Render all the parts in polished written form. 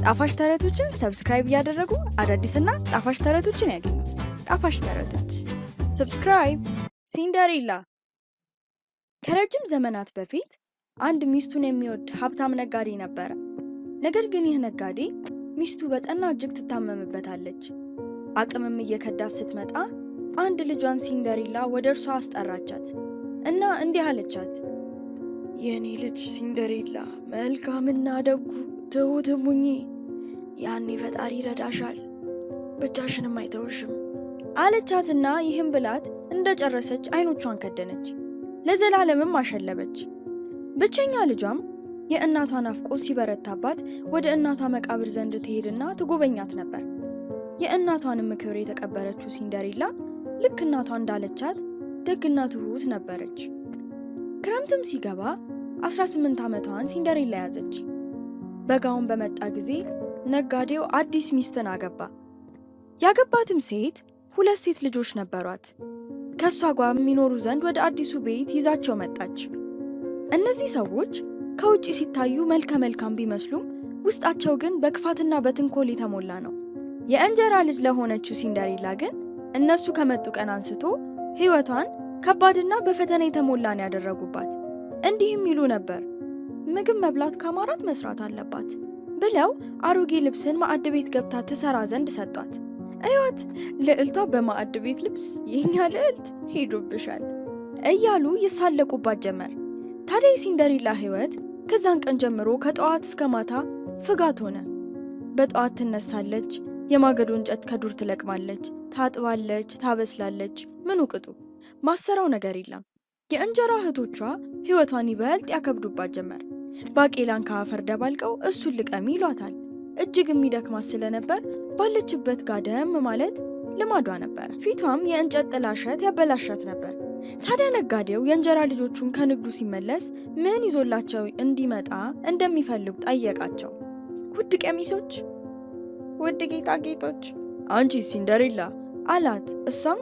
ጣፋጭ ተረቶችን subscribe እያደረጉ አዳዲስና ጣፋጭ ተረቶችን ያገኙ። ጣፋጭ ተረቶች subscribe። ሲንደሬላ። ከረጅም ዘመናት በፊት አንድ ሚስቱን የሚወድ ሀብታም ነጋዴ ነበረ። ነገር ግን ይህ ነጋዴ ሚስቱ በጠና እጅግ ትታመምበታለች። አቅምም እየከዳት ስትመጣ አንድ ልጇን ሲንደሪላ ወደ እርሷ አስጠራቻት እና እንዲህ አለቻት። የእኔ ልጅ ሲንደሬላ፣ መልካምና ደጉ ትሁትም ሁኚ። ያኔ ፈጣሪ ይረዳሻል፣ ብቻሽንም አይተውሽም አለቻትና ይህም ብላት እንደጨረሰች አይኖቿን ከደነች፣ ለዘላለምም አሸለበች። ብቸኛ ልጇም የእናቷ ናፍቆት ሲበረታባት ወደ እናቷ መቃብር ዘንድ ትሄድና ትጎበኛት ነበር። የእናቷንም ክብር የተቀበረችው ሲንደሪላ ልክ እናቷ እንዳለቻት ደግና ትሁት ነበረች። ክረምትም ሲገባ 18 ዓመቷን ሲንደሪላ ያዘች። በጋውን በመጣ ጊዜ ነጋዴው አዲስ ሚስትን አገባ። ያገባትም ሴት ሁለት ሴት ልጆች ነበሯት። ከእሷ ጋር የሚኖሩ ዘንድ ወደ አዲሱ ቤት ይዛቸው መጣች። እነዚህ ሰዎች ከውጭ ሲታዩ መልከ መልካም ቢመስሉም ውስጣቸው ግን በክፋትና በትንኮል የተሞላ ነው። የእንጀራ ልጅ ለሆነችው ሲንደሪላ ግን እነሱ ከመጡ ቀን አንስቶ ሕይወቷን ከባድና በፈተና የተሞላን ያደረጉባት። እንዲህም ይሉ ነበር፣ ምግብ መብላት ካማራት መስራት አለባት ብለው አሮጌ ልብስን ማዕድ ቤት ገብታ ትሰራ ዘንድ ሰጧት። እዩት፣ ልዕልቷ በማዕድ ቤት ልብስ፣ የኛ ልዕልት ሄዶብሻል እያሉ ይሳለቁባት ጀመር። ታዲያ የሲንደሪላ ሕይወት ከዛን ቀን ጀምሮ ከጠዋት እስከ ማታ ፍጋት ሆነ። በጠዋት ትነሳለች፣ የማገዶ እንጨት ከዱር ትለቅማለች፣ ታጥባለች፣ ታበስላለች። ምኑ ቅጡ ማሰራው ነገር የለም። የእንጀራ እህቶቿ ሕይወቷን ይበልጥ ያከብዱባት ጀመር። ባቄላን ከአፈር ደባልቀው እሱን ልቀሚ ይሏታል። እጅግ የሚደክማት ስለነበር ባለችበት ጋደም ማለት ልማዷ ነበር። ፊቷም የእንጨት ጥላሸት ያበላሻት ነበር። ታዲያ ነጋዴው የእንጀራ ልጆቹን ከንግዱ ሲመለስ ምን ይዞላቸው እንዲመጣ እንደሚፈልጉ ጠየቃቸው። ውድ ቀሚሶች፣ ውድ ጌጣጌጦች፣ አንቺ ሲንደሬላ አላት። እሷም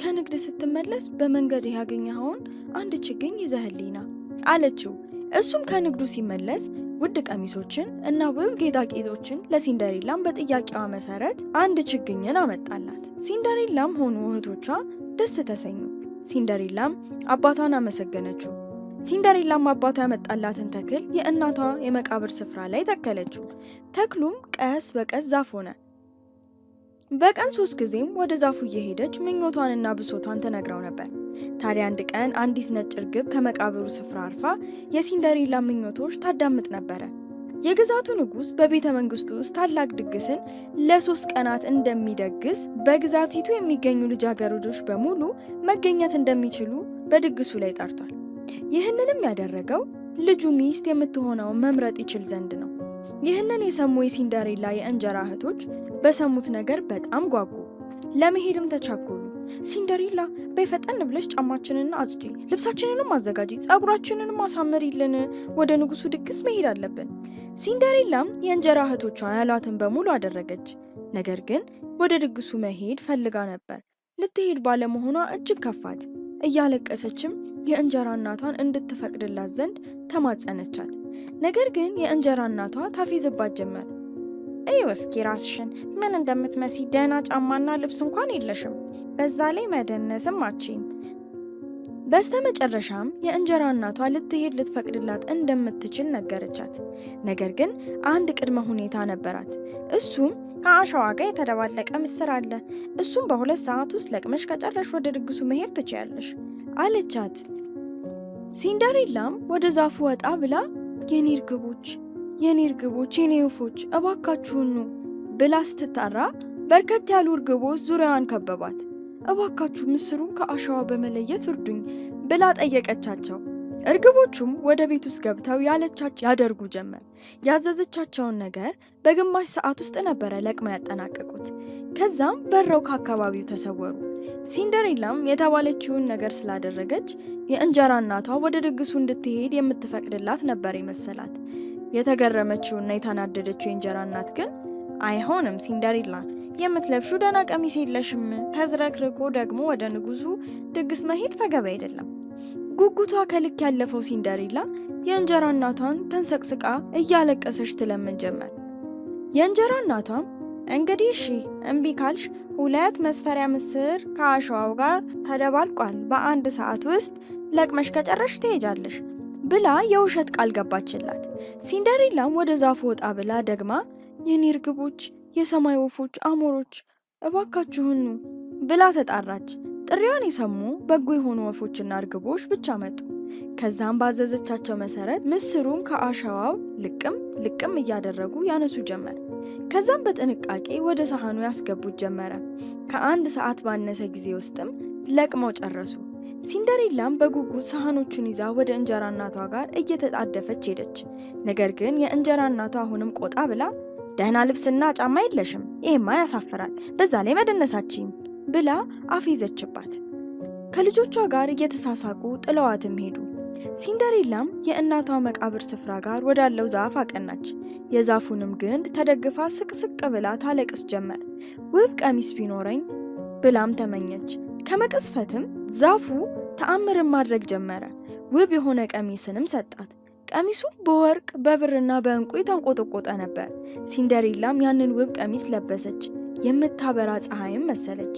ከንግድ ስትመለስ በመንገድ ያገኘኸውን አንድ ችግኝ ይዘህልኝና አለችው። እሱም ከንግዱ ሲመለስ ውድ ቀሚሶችን እና ውብ ጌጣጌጦችን ለሲንደሬላም በጥያቄዋ መሰረት አንድ ችግኝን አመጣላት። ሲንደሬላም ሆኑ እህቶቿ ደስ ተሰኙ። ሲንደሬላም አባቷን አመሰገነችው። ሲንደሬላም አባቷ ያመጣላትን ተክል የእናቷ የመቃብር ስፍራ ላይ ተከለችው። ተክሉም ቀስ በቀስ ዛፍ ሆነ። በቀን 3 ጊዜም ወደ ዛፉ እየሄደች ምኞቷንና ብሶቷን ተነግረው ነበር። ታዲያ አንድ ቀን አንዲት ነጭ እርግብ ከመቃብሩ ስፍራ አርፋ የሲንደሬላ ምኞቶች ታዳምጥ ነበረ። የግዛቱ ንጉሥ በቤተ መንግስቱ ውስጥ ታላቅ ድግስን ለ3 ቀናት እንደሚደግስ፣ በግዛቲቱ የሚገኙ ልጃገረዶች በሙሉ መገኘት እንደሚችሉ በድግሱ ላይ ጠርቷል። ይህንንም ያደረገው ልጁ ሚስት የምትሆነውን መምረጥ ይችል ዘንድ ነው። ይህንን የሰሙ የሲንደሬላ የእንጀራ እህቶች በሰሙት ነገር በጣም ጓጉ፣ ለመሄድም ተቻኮሉ። ሲንደሬላ በይ ፈጠን ብለሽ ጫማችንን አጽጂ፣ ልብሳችንንም አዘጋጂ፣ ጸጉራችንንም አሳምሪልን፣ ወደ ንጉሱ ድግስ መሄድ አለብን። ሲንደሬላም የእንጀራ እህቶቿ ያሏትን በሙሉ አደረገች። ነገር ግን ወደ ድግሱ መሄድ ፈልጋ ነበር። ልትሄድ ባለመሆኗ እጅግ ከፋት። እያለቀሰችም የእንጀራ እናቷን እንድትፈቅድላት ዘንድ ተማጸነቻት። ነገር ግን የእንጀራ እናቷ ታፌዝባት ጀመር። እዩ እስኪ ራስሽን ምን እንደምትመሲ፣ ደህና ጫማና ልብስ እንኳን የለሽም፣ በዛ ላይ መደነስም አትችይም። በስተመጨረሻም የእንጀራ እናቷ ልትሄድ ልትፈቅድላት እንደምትችል ነገረቻት። ነገር ግን አንድ ቅድመ ሁኔታ ነበራት። እሱም ከአሸዋ ጋር የተደባለቀ ምስር አለ፣ እሱም በ2 ሰዓት ውስጥ ለቅመሽ ከጨረሽ ወደ ድግሱ መሄድ ትችያለሽ አለቻት። ሲንደሬላም ወደ ዛፉ ወጣ ብላ የኔ እርግቦች፣ የኔ እርግቦች፣ የኔ ወፎች እባካችሁን ኑ ብላ ስትጣራ በርከት ያሉ እርግቦች ዙሪያዋን ከበቧት። እባካችሁ ምስሩን ከአሸዋ በመለየት እርዱኝ ብላ ጠየቀቻቸው። እርግቦቹም ወደ ቤት ውስጥ ገብተው ያለቻቸው ያደርጉ ጀመር። ያዘዘቻቸውን ነገር በግማሽ ሰዓት ውስጥ ነበረ ለቅመው ያጠናቀቁት። ከዛም በረው ከአካባቢው ተሰወሩ። ሲንደሬላም የተባለችውን ነገር ስላደረገች የእንጀራ እናቷ ወደ ድግሱ እንድትሄድ የምትፈቅድላት ነበር የመሰላት። የተገረመችውና የተናደደችው የእንጀራ እናት ግን አይሆንም ሲንደሬላ፣ የምትለብሹ ደህና ቀሚስ የለሽም፣ ተዝረክርኮ ደግሞ ወደ ንጉሱ ድግስ መሄድ ተገቢ አይደለም። ጉጉቷ ከልክ ያለፈው ሲንደሬላ የእንጀራ እናቷን ተንሰቅስቃ እያለቀሰች ትለምን ጀመር። የእንጀራ እናቷም እንግዲህ እሺ እምቢ ካልሽ 2 መስፈሪያ ምስር ከአሸዋው ጋር ተደባልቋል፣ በ1 ሰዓት ውስጥ ለቅመሽ ከጨረሽ ትሄጃለሽ ብላ የውሸት ቃል ገባችላት። ሲንደሬላም ወደ ዛፉ ወጣ ብላ ደግማ የኔ እርግቦች፣ የሰማይ ወፎች፣ አሞሮች እባካችሁኑ ብላ ተጣራች። ጥሪዋን የሰሙ በጎ የሆኑ ወፎችና እርግቦች ብቻ መጡ። ከዛም ባዘዘቻቸው መሰረት ምስሩን ከአሸዋው ልቅም ልቅም እያደረጉ ያነሱ ጀመር። ከዛም በጥንቃቄ ወደ ሳህኑ ያስገቡት ጀመረ። ከ1 ሰዓት ባነሰ ጊዜ ውስጥም ለቅመው ጨረሱ። ሲንደሬላም በጉጉት ሳህኖቹን ይዛ ወደ እንጀራ እናቷ ጋር እየተጣደፈች ሄደች። ነገር ግን የእንጀራ እናቷ አሁንም ቆጣ ብላ ደህና ልብስና ጫማ የለሽም፣ ይሄማ ያሳፍራል፣ በዛ ላይ መደነሳችኝ ብላ አፌዘችባት። ከልጆቿ ጋር እየተሳሳቁ ጥለዋትም ሄዱ። ሲንደሬላም የእናቷ መቃብር ስፍራ ጋር ወዳለው ዛፍ አቀናች። የዛፉንም ግንድ ተደግፋ ስቅስቅ ብላ ታለቅስ ጀመር። ውብ ቀሚስ ቢኖረኝ ብላም ተመኘች። ከመቅስፈትም ዛፉ ተአምርን ማድረግ ጀመረ። ውብ የሆነ ቀሚስንም ሰጣት። ቀሚሱ በወርቅ በብርና በእንቁ የተንቆጠቆጠ ነበር። ሲንደሬላም ያንን ውብ ቀሚስ ለበሰች። የምታበራ ፀሐይም መሰለች።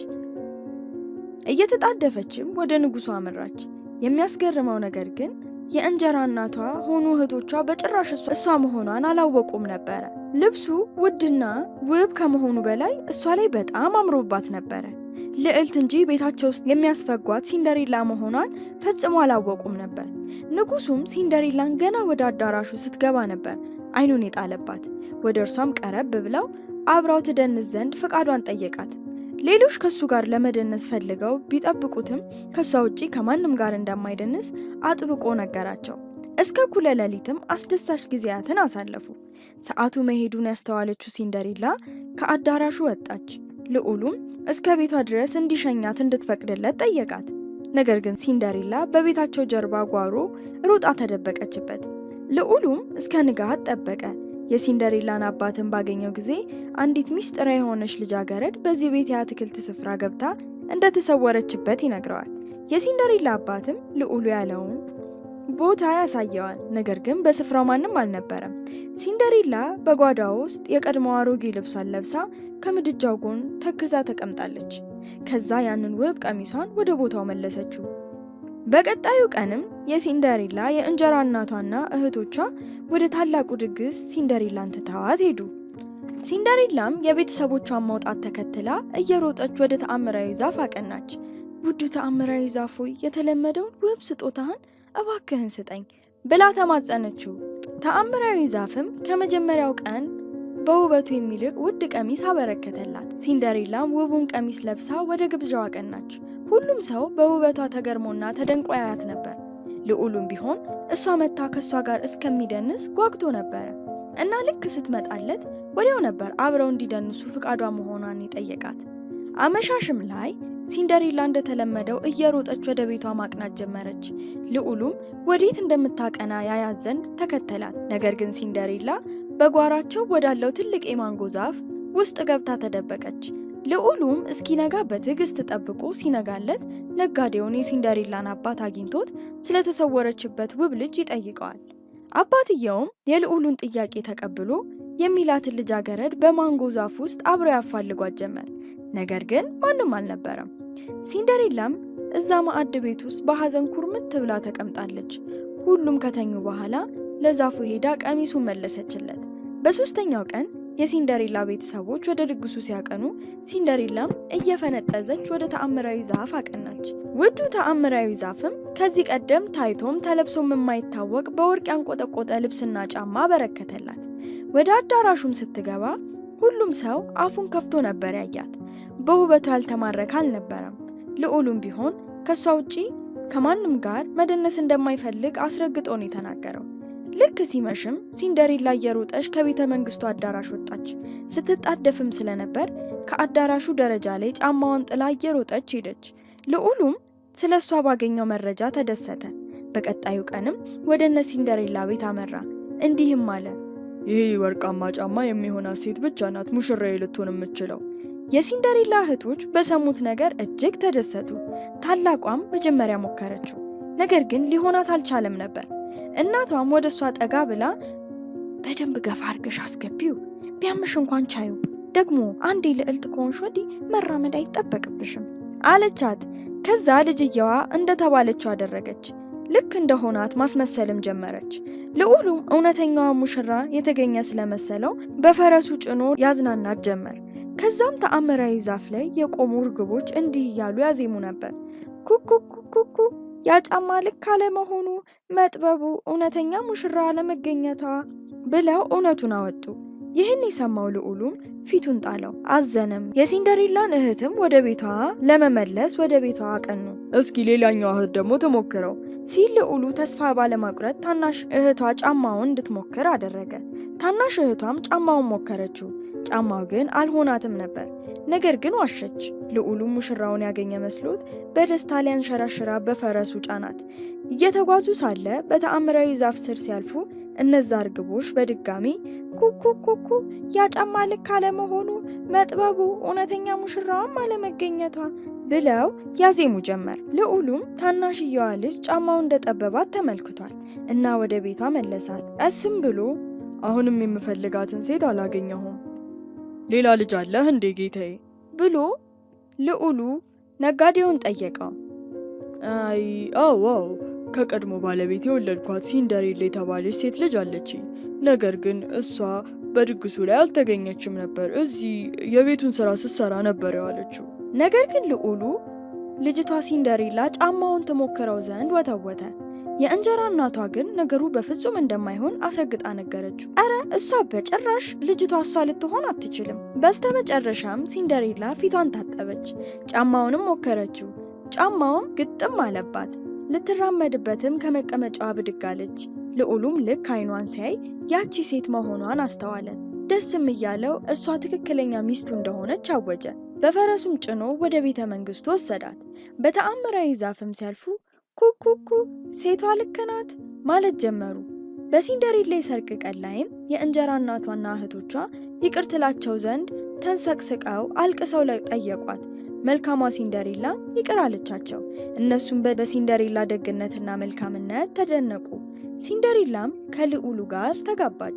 እየተጣደፈችም ወደ ንጉሱ አመራች። የሚያስገርመው ነገር ግን የእንጀራ እናቷ ሆኑ እህቶቿ በጭራሽ እሷ መሆኗን አላወቁም ነበረ። ልብሱ ውድና ውብ ከመሆኑ በላይ እሷ ላይ በጣም አምሮባት ነበረ። ልዕልት እንጂ ቤታቸው ውስጥ የሚያስፈጓት ሲንደሬላ መሆኗን ፈጽሞ አላወቁም ነበር። ንጉሱም ሲንደሬላን ገና ወደ አዳራሹ ስትገባ ነበር አይኑን የጣለባት። ወደ እርሷም ቀረብ ብለው አብራው ትደንስ ዘንድ ፈቃዷን ጠየቃት። ሌሎች ከሱ ጋር ለመደነስ ፈልገው ቢጠብቁትም ከሷ ውጪ ከማንም ጋር እንደማይደንስ አጥብቆ ነገራቸው። እስከ እኩለ ሌሊትም አስደሳች ጊዜያትን አሳለፉ። ሰዓቱ መሄዱን ያስተዋለችው ሲንደሬላ ከአዳራሹ ወጣች። ልዑሉም እስከ ቤቷ ድረስ እንዲሸኛት እንድትፈቅድለት ጠየቃት። ነገር ግን ሲንደሬላ በቤታቸው ጀርባ ጓሮ ሮጣ ተደበቀችበት። ልዑሉም እስከ ንጋት ጠበቀ። የሲንደሬላን አባትን ባገኘው ጊዜ አንዲት ሚስጥራዊ የሆነች ልጃገረድ በዚህ ቤት የአትክልት ስፍራ ገብታ እንደተሰወረችበት ይነግረዋል። የሲንደሬላ አባትም ልዑሉ ያለውን ቦታ ያሳየዋል። ነገር ግን በስፍራው ማንም አልነበረም። ሲንደሬላ በጓዳው ውስጥ የቀድሞ አሮጌ ልብሷን ለብሳ ከምድጃው ጎን ተክዛ ተቀምጣለች። ከዛ ያንን ውብ ቀሚሷን ወደ ቦታው መለሰችው። በቀጣዩ ቀንም የሲንደሬላ የእንጀራ እናቷና እህቶቿ ወደ ታላቁ ድግስ ሲንደሬላን ትተዋት ሄዱ። ሲንደሬላም የቤተሰቦቿን መውጣት ተከትላ እየሮጠች ወደ ተአምራዊ ዛፍ አቀናች። ውዱ ተአምራዊ ዛፍ ሆይ፣ የተለመደውን ውብ ስጦታህን እባክህን ስጠኝ ብላ ተማጸነችው። ተአምራዊ ዛፍም ከመጀመሪያው ቀን በውበቱ የሚልቅ ውድ ቀሚስ አበረከተላት። ሲንደሬላም ውቡን ቀሚስ ለብሳ ወደ ግብዣው አቀናች። ሁሉም ሰው በውበቷ ተገርሞና ተደንቆ ያያት ነበር። ልዑሉም ቢሆን እሷ መታ ከሷ ጋር እስከሚደንስ ጓጉቶ ነበረ እና ልክ ስትመጣለት ወዲያው ነበር አብረው እንዲደንሱ ፍቃዷ መሆኗን የጠየቃት። አመሻሽም ላይ ሲንደሬላ እንደተለመደው እየሮጠች ወደ ቤቷ ማቅናት ጀመረች። ልዑሉም ወዴት እንደምታቀና ያያት ዘንድ ተከተላት። ነገር ግን ሲንደሬላ በጓራቸው ወዳለው ትልቅ የማንጎ ዛፍ ውስጥ ገብታ ተደበቀች። ልዑሉም እስኪነጋ በትዕግስት ጠብቆ ሲነጋለት ነጋዴውን የሲንደሬላን አባት አግኝቶት ስለተሰወረችበት ውብ ልጅ ይጠይቀዋል። አባትየውም የልዑሉን ጥያቄ ተቀብሎ የሚላትን ልጃገረድ በማንጎ ዛፍ ውስጥ አብረው ያፋልጓት ጀመር። ነገር ግን ማንም አልነበረም። ሲንደሬላም እዛ ማዕድ ቤት ውስጥ በሐዘን ኩርምት ብላ ተቀምጣለች። ሁሉም ከተኙ በኋላ ለዛፉ ሄዳ ቀሚሱን መለሰችለት። በሶስተኛው ቀን የሲንደሬላ ቤተሰቦች ወደ ድግሱ ሲያቀኑ ሲንደሬላም እየፈነጠዘች ወደ ተአምራዊ ዛፍ አቀናች። ውዱ ተአምራዊ ዛፍም ከዚህ ቀደም ታይቶም ተለብሶም የማይታወቅ በወርቅ ያንቆጠቆጠ ልብስና ጫማ አበረከተላት። ወደ አዳራሹም ስትገባ ሁሉም ሰው አፉን ከፍቶ ነበር ያያት። በውበቱ ያልተማረከ አልነበረም። ልዑሉም ቢሆን ከሷ ውጪ ከማንም ጋር መደነስ እንደማይፈልግ አስረግጦ ነው የተናገረው። ልክ ሲመሽም ሲንደሬላ እየሮጠች ከቤተ መንግስቱ አዳራሽ ወጣች። ስትጣደፍም ስለነበር ከአዳራሹ ደረጃ ላይ ጫማዋን ጥላ እየሮጠች ሄደች። ልዑሉም ስለ እሷ ባገኘው መረጃ ተደሰተ። በቀጣዩ ቀንም ወደ እነ ሲንደሬላ ቤት አመራ። እንዲህም አለ፣ ይህ ወርቃማ ጫማ የሚሆናት ሴት ብቻ ናት ሙሽራዬ ልትሆን የምትችለው። የሲንደሬላ እህቶች በሰሙት ነገር እጅግ ተደሰቱ። ታላቋም መጀመሪያ ሞከረችው፣ ነገር ግን ሊሆናት አልቻለም ነበር። እናቷም ወደ እሷ ጠጋ ብላ በደንብ ገፋ አድርገሽ አስገቢው፣ ቢያምሽ እንኳን ቻዩ። ደግሞ አንዴ ልዕልት ከሆንሽ ወዲህ መራመድ አይጠበቅብሽም አለቻት። ከዛ ልጅየዋ እንደተባለችው አደረገች። ልክ እንደሆናት ማስመሰልም ጀመረች። ልዑሉም እውነተኛዋ ሙሽራ የተገኘ ስለመሰለው በፈረሱ ጭኖ ያዝናናት ጀመር። ከዛም ተአምራዊ ዛፍ ላይ የቆሙ እርግቦች እንዲህ እያሉ ያዜሙ ነበር። ኩኩኩኩኩ ያ ጫማ ልክ አለመሆኑ፣ መጥበቡ፣ እውነተኛ ሙሽራ አለመገኘቷ ብለው እውነቱን አወጡ። ይህን የሰማው ልዑሉም ፊቱን ጣለው፣ አዘነም። የሲንደሬላን እህትም ወደ ቤቷ ለመመለስ ወደ ቤቷ አቀኑ። እስኪ ሌላኛዋ እህት ደግሞ ትሞክረው ሲል ልዑሉ ተስፋ ባለመቁረጥ ታናሽ እህቷ ጫማውን እንድትሞክር አደረገ። ታናሽ እህቷም ጫማውን ሞከረችው። ጫማው ግን አልሆናትም ነበር። ነገር ግን ዋሸች። ልዑሉ ሙሽራውን ያገኘ መስሎት በደስታ ሊያንሸራሽራ በፈረሱ ጫናት። እየተጓዙ ሳለ በተአምራዊ ዛፍ ስር ሲያልፉ እነዛ እርግቦች በድጋሚ ኩኩኩኩ ያ ጫማ ልክ አለመሆኑ፣ መጥበቡ፣ እውነተኛ ሙሽራዋም አለመገኘቷ ብለው ያዜሙ ጀመር። ልዑሉም ታናሽየዋ ልጅ ጫማው እንደጠበባት ተመልክቷል እና ወደ ቤቷ መለሳት። ቀስም ብሎ አሁንም የምፈልጋትን ሴት አላገኘሁም፣ ሌላ ልጅ አለህ እንዴ ጌታዬ? ብሎ ልዑሉ ነጋዴውን ጠየቀው። አይ አዎ አዎ፣ ከቀድሞ ባለቤት የወለድኳት ሲንደሬላ የተባለች ሴት ልጅ አለችኝ። ነገር ግን እሷ በድግሱ ላይ አልተገኘችም ነበር። እዚህ የቤቱን ስራ ስትሰራ ነበር የዋለችው። ነገር ግን ልዑሉ ልጅቷ ሲንደሬላ ጫማውን ትሞክረው ዘንድ ወተወተ። የእንጀራ እናቷ ግን ነገሩ በፍጹም እንደማይሆን አስረግጣ ነገረችው። እረ እሷ በጭራሽ ልጅቷ እሷ ልትሆን አትችልም። በስተመጨረሻም ሲንደሬላ ፊቷን ታጠበች፣ ጫማውንም ሞከረችው። ጫማውም ግጥም አለባት። ልትራመድበትም ከመቀመጫዋ ብድግ አለች። ልዑሉም ልክ አይኗን ሲያይ ያቺ ሴት መሆኗን አስተዋለ። ደስም እያለው እሷ ትክክለኛ ሚስቱ እንደሆነች አወጀ። በፈረሱም ጭኖ ወደ ቤተ መንግስቱ ወሰዳት። በተአምራዊ ዛፍም ሲያልፉ ኩኩኩ ሴቷ ልክ ናት ማለት ጀመሩ። በሲንደሬላ የሰርግ ቀን ላይም የእንጀራ እናቷና እህቶቿ ይቅር ትላቸው ዘንድ ተንሰቅስቀው አልቅሰው ጠየቋት። መልካሟ ሲንደሬላ ይቅር አለቻቸው። እነሱም በሲንደሬላ ደግነትና መልካምነት ተደነቁ። ሲንደሬላም ከልዑሉ ጋር ተጋባች።